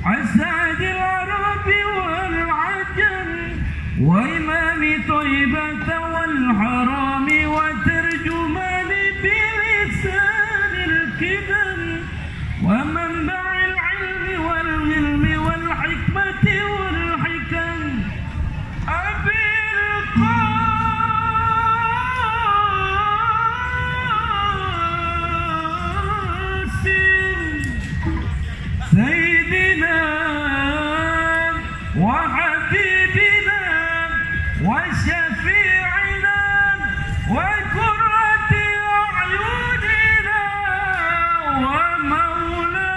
أسعد العرب والعجم وإمام طيبة والحرام وترجمان بلسان الكدم ومنبع العلم والعلم والحكمة والحكم أبي سيدنا وحبيبنا وشفيعنا وقرة أعيننا ومولانا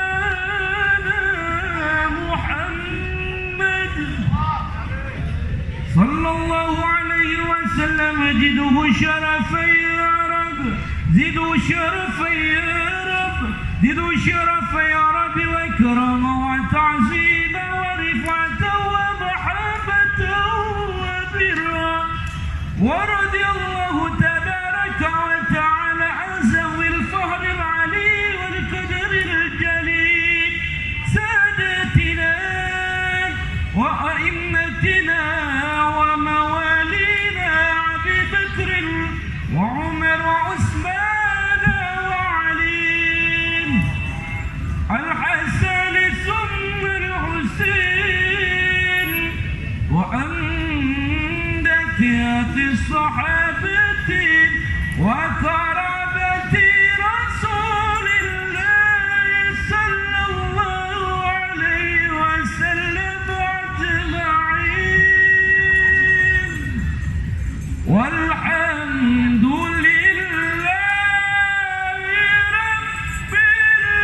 محمد صلى الله عليه وسلم. زده شرفا يا رب، زده شرفا يا رب، زده شرفا يا رب وكرما وتعظيما ورفعة ومحبة وبرا. ورضي الله تبارك وتعالى عن ذوي الفضل العلي والقدر الجليل سادتنا وأئمتنا وموالينا أبي بكر وعمر وعثمان وعلي الحسن ثم الحسين وأندك الصحابة وقرابة رسول الله صلى الله عليه وسلم أجمعين. والحمد لله رب العالمين.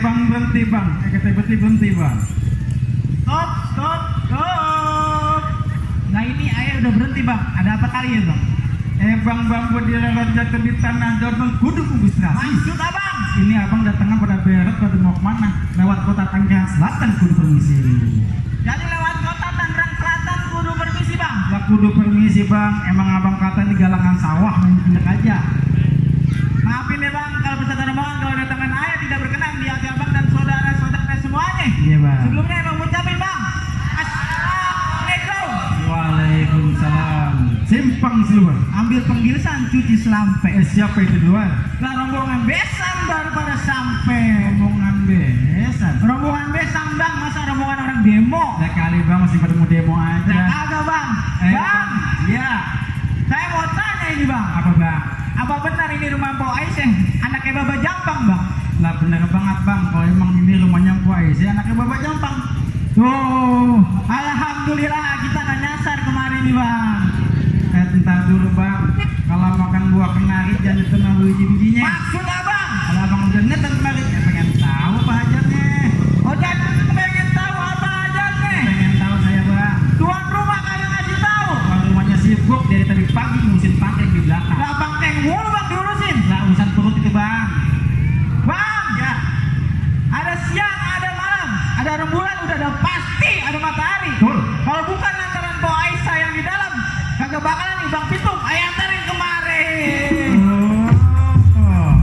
Bang, berhenti bang, kata berhenti bang. Stop. Nah ini ayah udah berhenti bang. Ada apa kali ya bang? Bang berdiri jatuh di tanah dorong kudu registrasi. Maksud abang? Ini abang datangnya pada beret pada mau kemana? Lewat kota Tangerang Selatan kudu permisi. Jadi lewat kota Tangerang Selatan kudu permisi bang? Lah kudu permisi bang. Emang abang kata di galangan sawah main pindah aja. Maafin deh bang, kalau peserta rombongan kalau datangan ayah tidak berkenan di hati abang dan saudara-saudara semuanya. Iya bang. Sebelumnya abang ucapin bang, Assalamualaikum. Waalaikumsalam. Simpang seluar. Ambil penggilisan cuci selampe. Siapa itu duluan? Lah rombongan besan baru pada sampai. Rombongan besan. Rombongan besan bang, masa rombongan orang demo? Lah kali bang masih pada mau demo aja. Nah, agak bang. Bang. Iya. Saya mau tanya ini bang. Apa bang? Apa benar ini rumah Mpok Aisyah? Anaknya Baba Jampang bang? Lah benar banget bang. Kalau emang ini rumahnya Mpok Aisyah, anaknya Bapak Jampang. Tuh, alhamdulillah kita nggak nyasar kemarin nih bang. Entar dulu bang, kalau makan buah kenari jangan ditengah biji-bijinya. Maksud abang? Kalau abang udah nyetel kemarin, pengen tahu apa hajatnya. Oh jadi pengen tahu apa aja nih? Pengen tahu saya bang. Tuan rumah kagak ngasih tahu. Kalau rumahnya sibuk dari tadi pagi ngurusin pakai di belakang. Lah bangkeng mulu bang diurusin. Lah urusan perut itu bang. Bang, Ya, ada siang, ada malam, ada rembulan, udah ada pasti ada matahari. betul. Kalau bukan lantaran Po Aisyah yang di dalam, kagak bakalan nih Bang Pitung ayah antarin kemarin. Oh.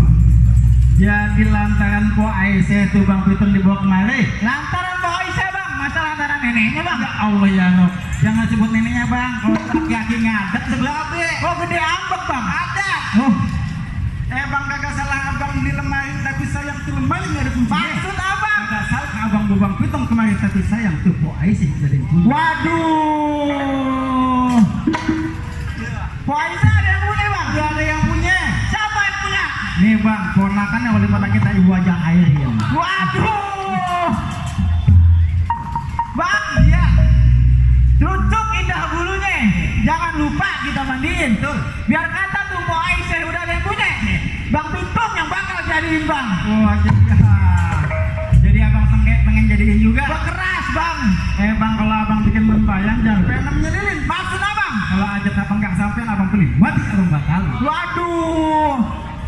Jadi lantaran Po Aisyah itu bang Pitung dibawa kemari. Lantaran Po Aisyah bang, masa lantaran neneknya bang? Ya Allah ya no, jangan sebut neneknya bang. Kalau laki-laki ngadat sebelah apa? Oh gede ambek bang? Ada. Oh, bang kagak salah abang di lemari, tapi sayang tuh lemari nggak ada kuncinya. Maksud abang? Kagak salah abang bubang Pitung kemarin, tapi sayang tuh Po Aisyah jadi kunci. Waduh. Po Aisyah ada yang punya bang? Gak ada yang punya. Siapa yang punya? Nih bang, ponakannya wali kota kita Ibu Ajang Air ya. Waduh. Bang, Iya. cucuk indah bulunya. Jangan lupa kita mandiin. Betul. Biar kata tuh Po Aisyah udah ada yang punya. Bang Pitung yang bakal jadiin bang. Oh jadi abang sengke pengen jadiin juga. Bekeras bang. Bang kalau abang bikin berbayang jangan pengen nyelilin. Maksud abang? Kalau ajat abang nggak sampean abang beli mati abang batal. Waduh.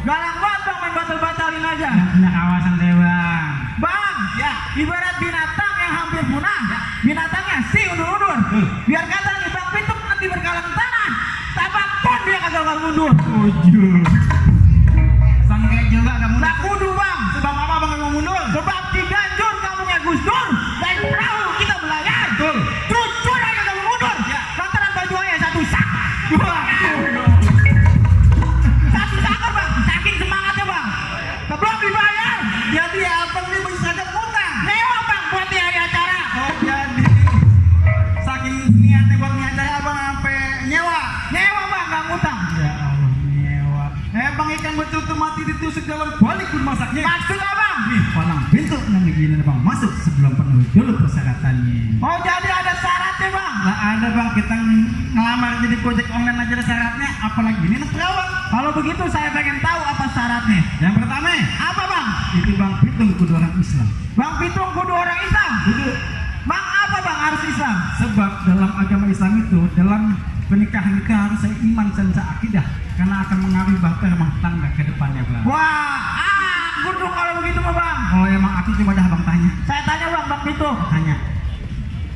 Galang banget bang main batal-batalin aja. Yang punya kawasan deh bang. Bang, Ya. ibarat binatang yang hampir punah. Binatangnya si undur-undur. Biar kata nih Bang Pitung nanti berkalang tanah. Tapak pun dia kagak bakal mundur. Tujuh. Sengke juga kamu. Lah kudu bang. Sebab apa abang nggak mau mundur? Sebab di Ganjur kamunya Gus Dur dan perahu kita belayar. Betul. Jujur aja kamu mundur. Ya. Lantaran baju ayah satu sak. Satu sakar bang. Saking semangatnya bang. Sebelum dibayar. Jadi abang ini bisa ada utang. Mewah bang buat di hari acara. Oh jadi saking niatnya buat niatnya abang sampai nyewa. Nyewa bang gak ngutang. Ya Allah nyewa. Bang ikan betul tuh mati ditusuk dalam balik pun masaknya. Maksud abang? Nih palang pintu nang izinin abang masuk sebelum penuhi dulu persyaratannya. Oh jadi ada syaratnya bang? Lah ada bang, kita ngelamar jadi project online aja ada syaratnya, apalagi ini anak perawat. Kalau begitu saya pengen tahu apa syaratnya. Yang pertama Apa bang? itu bang Pitung kudu orang Islam. Bang Pitung kudu orang Islam. Kudu. Bang apa bang harus Islam? Sebab dalam agama Islam itu dalam pernikahan itu harus ada iman dan akidah karena akan mengaruhi bahkan rumah tangga ke depannya bang. Wah, kudu kalau begitu mah bang. Kalau emang aku coba dah abang tanya. Saya tanya bang Pitung. Tanya.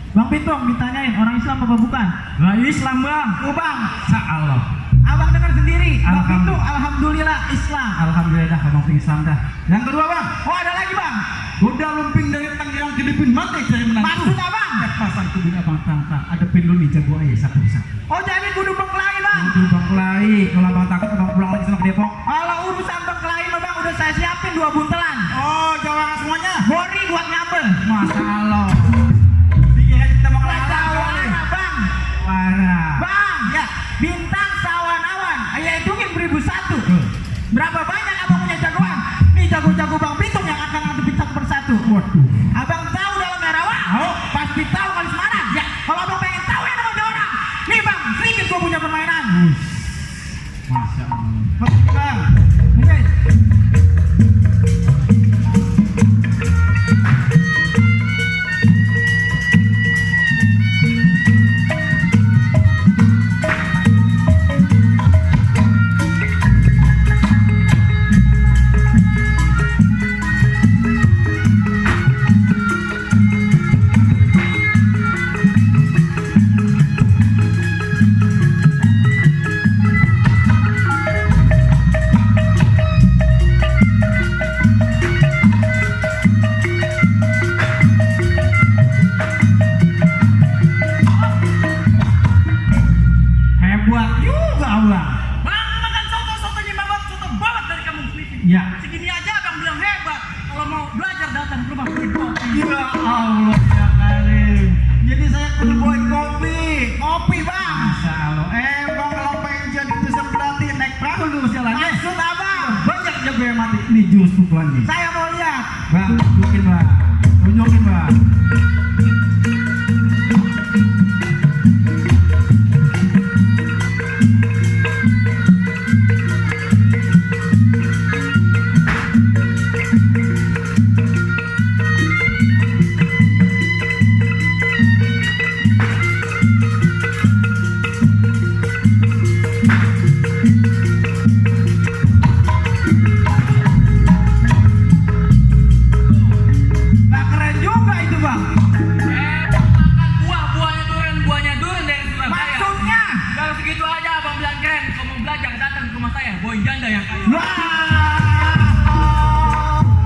Bang Pitung ditanyain orang Islam apa bukan? Lah Islam bang. Oh bang, Insya Allah. abang dengar sendiri. Bang Alhamdulillah. Pitung alhamdulillah Islam. Alhamdulillah dah abang Islam dah. Yang kedua bang. Oh ada lagi bang. Udah lumping dari Tangerang ke Dipin mati saya menantu. Maksud abang? Pasang kubin abang tantang. Ada pindu nih jago aja satu-satu. Oh jadi kudu berkelahi bang. Itu bang Kelai. Kalau abang takut abang pulang lagi sama ke Depok. Kalau urusan berkelahi mah bang udah saya siapin 2 buntelan. Oh jawara semuanya. Bori buat nyambel. Masya Allah. Dikira kita mau Raja ngelawan kali. Wana bang. Parah. Bang, Ya. bintang sawan-awan. Ayo hitungin 1001. Tuh. Berapa banyak abang punya jagoan? Nih jago-jago Bang Pitung yang akan ngadepin satu persatu. Waduh. Abang tahu dalamnya rawa? Tahu. Pasti tahu kalis mana? Ya. Kalau abang pengen tahu ya nama orang. Nih bang, sedikit gua punya permainan. Masya Allah. Betul bang. Oke. Hebat juga abang. Bang, makan soto-sotonya babat, soto babat dari kampung Filipina. Ya. Segini aja abang bilang hebat. Kalau mau belajar datang ke rumah bikin kopi. Ya Allah ya Karim. Jadi saya kudu bawain kopi. Kopi bang. Masya Allah. Bang kalau pengen jadi itu berarti naik perahu dulu jalannya. Maksud abang? Banyak jago yang mati. Ini jus pukulannya. Saya mau lihat. Bang, tunjukin bang. Tunjukin bang. juga itu bang. Makan buahnya duren dari Surabaya. Maksudnya? Kalau segitu aja abang bilang keren. Kalau mau belajar datang ke rumah saya, boy janda yang kaya. Wah,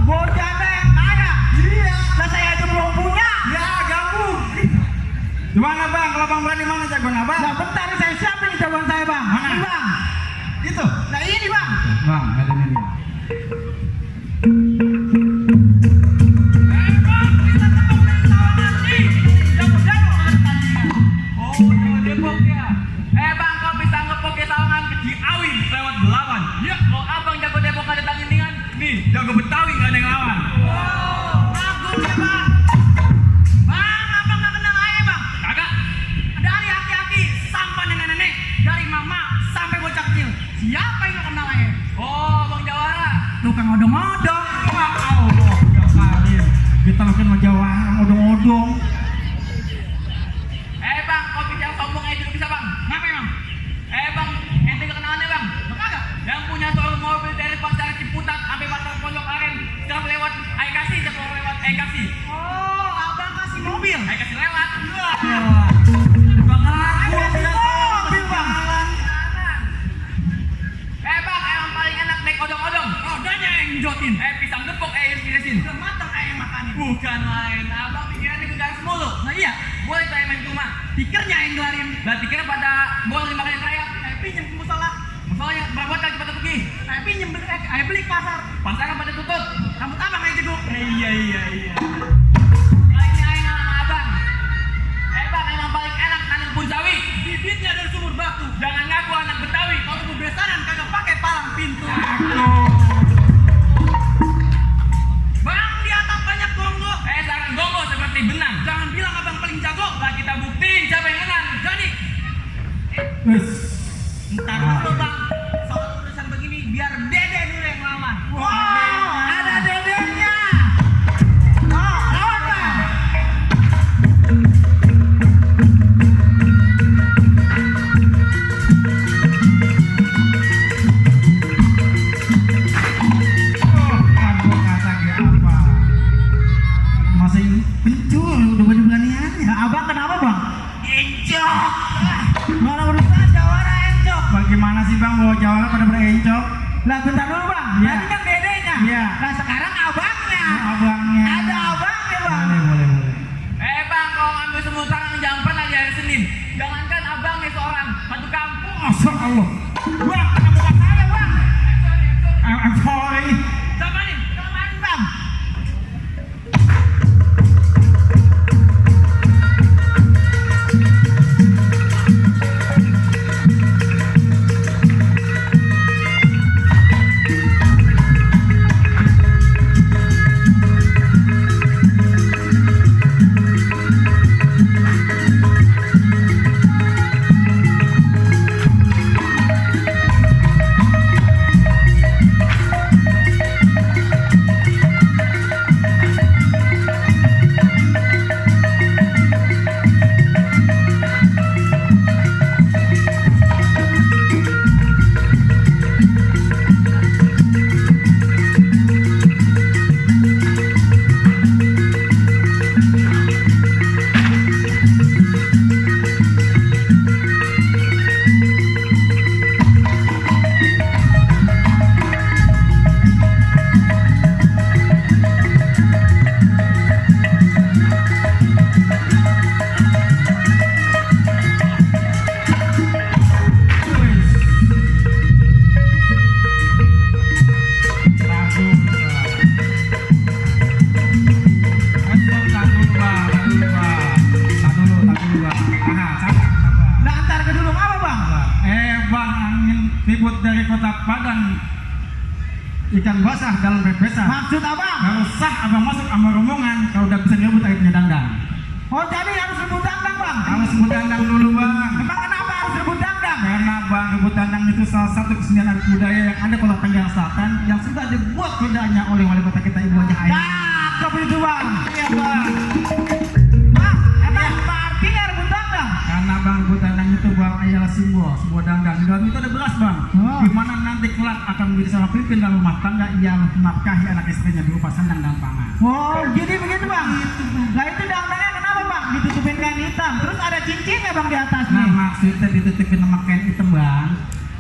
bojana yang kaya. Iya. Lah saya itu belum punya. Ya gabung. Gimana bang? Kalau bang berani mana jagoan abang? Nah bentar saya siapin jawaban saya bang. Mana? Ini bang. Itu. Nah ini bang. Bang, ada ini. Depok ya. Bang, kau bisa ngepok ke Sawangan ke Ciawi lewat Belawan. Ya, kalau abang jago Depok ada tandingan, nih jago Betawi nggak ada yang lawan. Bagus ya bang. Bang, abang nggak kenal aja bang. Kagak. Dari aki-aki sampai nenek-nenek, dari mama sampai bocah kecil. Siapa yang nggak kenal aja? Oh, Bang Jawara. Tukang odong-odong. Wah, Allah, ya kali. Kita makin mau jawab odong-odong. Bang, kopi yang sombong aja juga bisa bang. Ngapain bang? Bang, ente gak kenalannya bang? Kagak. Yang punya soal mobil dari pasar Ciputat sampai pasar Pondok Aren, sekarang lewat Aikasi, sekarang lewat Aikasi. Oh, abang kasih mobil. Aikasi lewat. Bang Ayo kasih mobil bang. Bang, emang paling enak naik odong-odong. Odanya yang jotin. Pisang gepok yang dirasin. Udah matang ayam makannya. Bukan main, abang pikirannya ke garis mulu. Nah iya, Boleh saya main ke rumah? tikernya yang gelarin. Lah pikirnya pada boleh dimakan raya. Saya pinjem ke musola. Masalahnya berapa kali pada pergi? Saya pinjem beli ke pasar. Pasaran pada tutup. Rambut abang aja jago. Iya. Nah, ini aing sama abang. Bang, emang paling enak nanam pun sawi. Bibitnya dari sumur batu. Jangan ngaku anak Betawi. Kalau mau besaran kagak pakai palang pintu. Bang, di atap banyak gonggo. Sarang gongo seperti benang. Jangan bilang abang paling jago. Lah kita buktiin siapa yang menang. Jadi, Wes. ntar dulu bang. Soal urusan begini biar dede dulu yang lawan. Wow, ada dedenya. Oh, lawan bang. Aku kata apa? Masih pencur, udah berani-beraniannya. Nah, abang kenapa bang? Encok. Mana urusan jawara encok. Bagaimana sih bang bawa jawara pada berencok? Lah bentar dulu bang. Iya. Tadi kan dedenya. Iya. Nah sekarang abangnya. Abangnya. Ada abangnya bang. Boleh. Bang, kalau ngambil semua sarang jangan pernah di hari Senin. Jangankan abangnya seorang, satu kampung. Masya Allah. Bang, kena muka saya bang. I'm sorry. Sama nih, kemarin bang. ribut dari kota Padang, ikan basah dalam bebesan. Maksud abang? Kalau sah abang masuk sama rombongan, kalau udah bisa nyebut akhirnya dandang. Oh jadi harus rebut dandang bang? Harus rebut dandang dulu bang. Emang kenapa harus rebut dandang? Karena bang, rebut dandang itu salah satu kesenian adat budaya yang ada Kota Tanggerang Selatan yang sudah dibuat kodanya oleh wali kota kita Ibu Haja Aini. Cakep itu bang. Iya bang. Bang, emang apa artinya rebut dandang? Karena bang, rebut dandang itu bang adalah simbol sebuah dandang. Di dalam itu ada beras bang. Oh. Di mana nanti kelak akan menjadi seorang pemimpin dalam rumah tangga yang menafkahi anak istrinya berupa sandang dan pangan. Oh jadi begitu bang? Lah bang di atas Nah nih? maksudnya ditutupin sama kain hitam bang.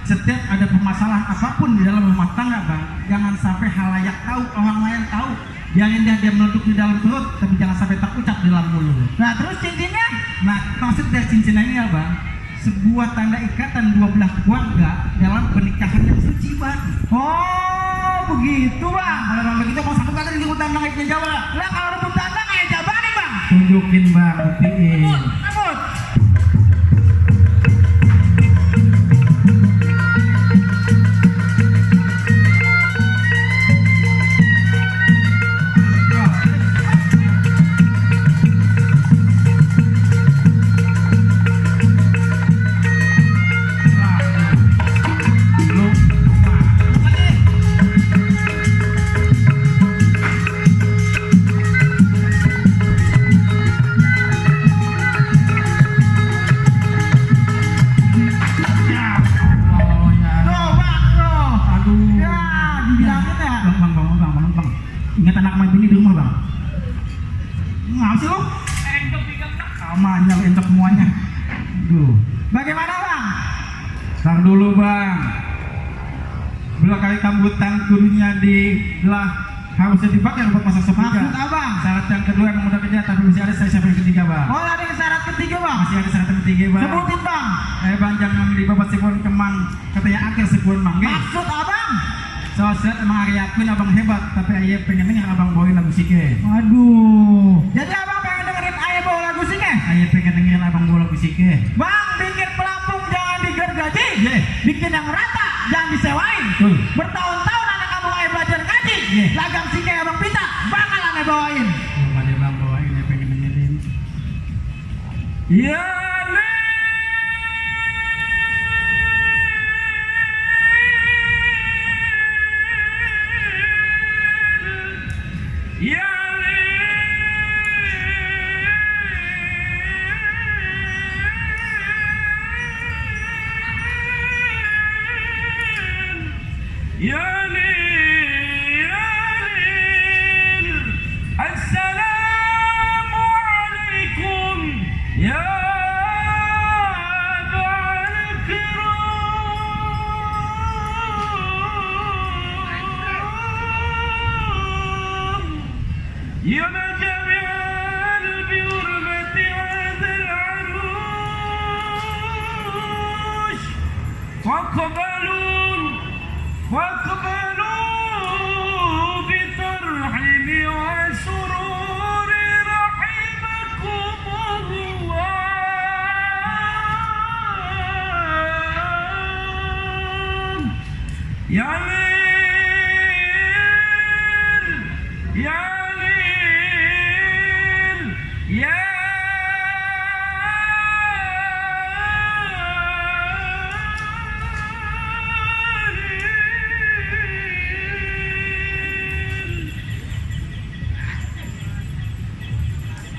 Setiap ada permasalahan apapun di dalam rumah tangga bang, jangan sampai halayak tahu, orang lain tahu. Jangan dia meleduk di dalam perut, tapi jangan sampai terucap di dalam mulut. Nah terus cincinnya? Nah maksud dari cincin ini ya bang, sebuah tanda ikatan dua belah keluarga dalam pernikahan yang suci bang. Oh begitu bang. Kalau bang begitu mau satu kata di hutan naiknya Jawa. Lah kalau rebut tanda kayak Jawa nih bang. Tunjukin bang, buktiin. Rebut. Tuh bang tuh. Aduh. Ya dibilangin ya. Bang. Ingat anak main bini di rumah bang. Ngapa sih lo? Entok tiga tak. Kamanya entok semuanya. Duh. Bagaimana bang? Tar dulu bang. Belah kali tambutan kudunya dibelah harusnya dibakar buat masak sop iga. Maksud abang? Syarat yang kedua emang udah kerja tapi masih ada siapa yang ketiga bang. Oh ada yang syarat ketiga bang. Masih ada syarat yang ketiga bang. Sebutin bang. Bang jangan dibabat sipun kemang katanya akhir sipun mangge. Maksud abang? Soalnya emang hari akuin abang hebat tapi ayah pengen denger abang bawain lagu sike. Waduh. Jadi abang pengen dengerin ayah bawa lagu sih ke? Ayah pengen dengerin abang bawa lagu sike. Bang bikin pelampung jangan digergaji. Ye. Bikin yang rata jangan disewain. Betul. Bertahun-tahun anak abang ayah belajar ngaji. Ye. Lagam sih kayak abang pita bakalan ayah bawain. Belum ada bang bawain ayah pengen dengerin. Ya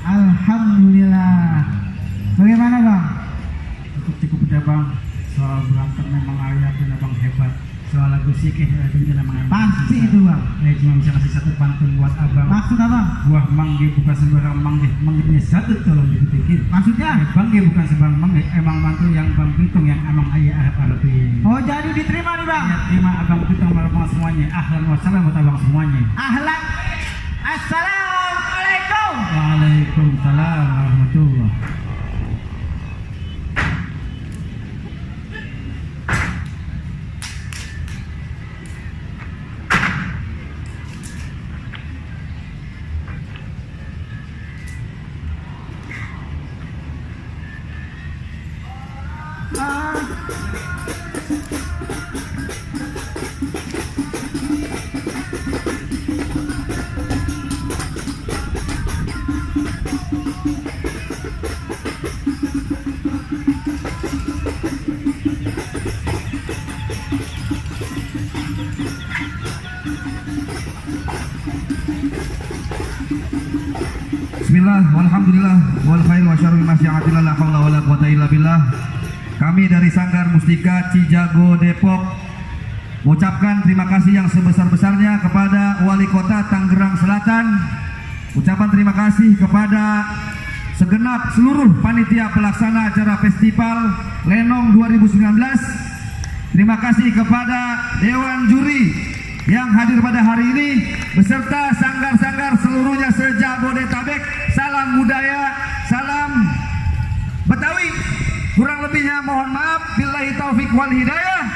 Alhamdulillah. Bagaimana bang? cukup udah bang. Soal berantem memang ayah dan abang hebat. Soal lagu sikih itu memang abang Pasti bisa. itu bang. Cuma bisa kasih satu pantun buat abang. Maksud abang? Buah mangga bukan sembarang mangga. Mangganya satu tolong dipikir. Maksudnya? Bangga bukan sembarang mangga. Emang mantu yang bang Pitung yang emang ayah harap-harapin. Oh jadi diterima nih bang? Ya terima abang Pitung abang semuanya. Ahlan wa salam buat abang semuanya. Ahlan. Assalamualaikum. Waalaikumsalam warahmatullahi. Bismillah, walhamdulillah, wal khair wa syarri ma syi'atillah la haula wala quwata illa billah. Kami dari Sanggar Mustika Cijago Depok mengucapkan terima kasih yang sebesar-besarnya kepada Wali Kota Tangerang Selatan. Ucapan terima kasih kepada segenap seluruh panitia pelaksana acara Festival Lenong 2019. Terima kasih kepada Dewan Juri yang hadir pada hari ini beserta sanggar-sanggar seluruhnya se-Jabodetabek. Salam budaya, salam Betawi. Kurang lebihnya mohon maaf. Billahi taufik wal hidayah.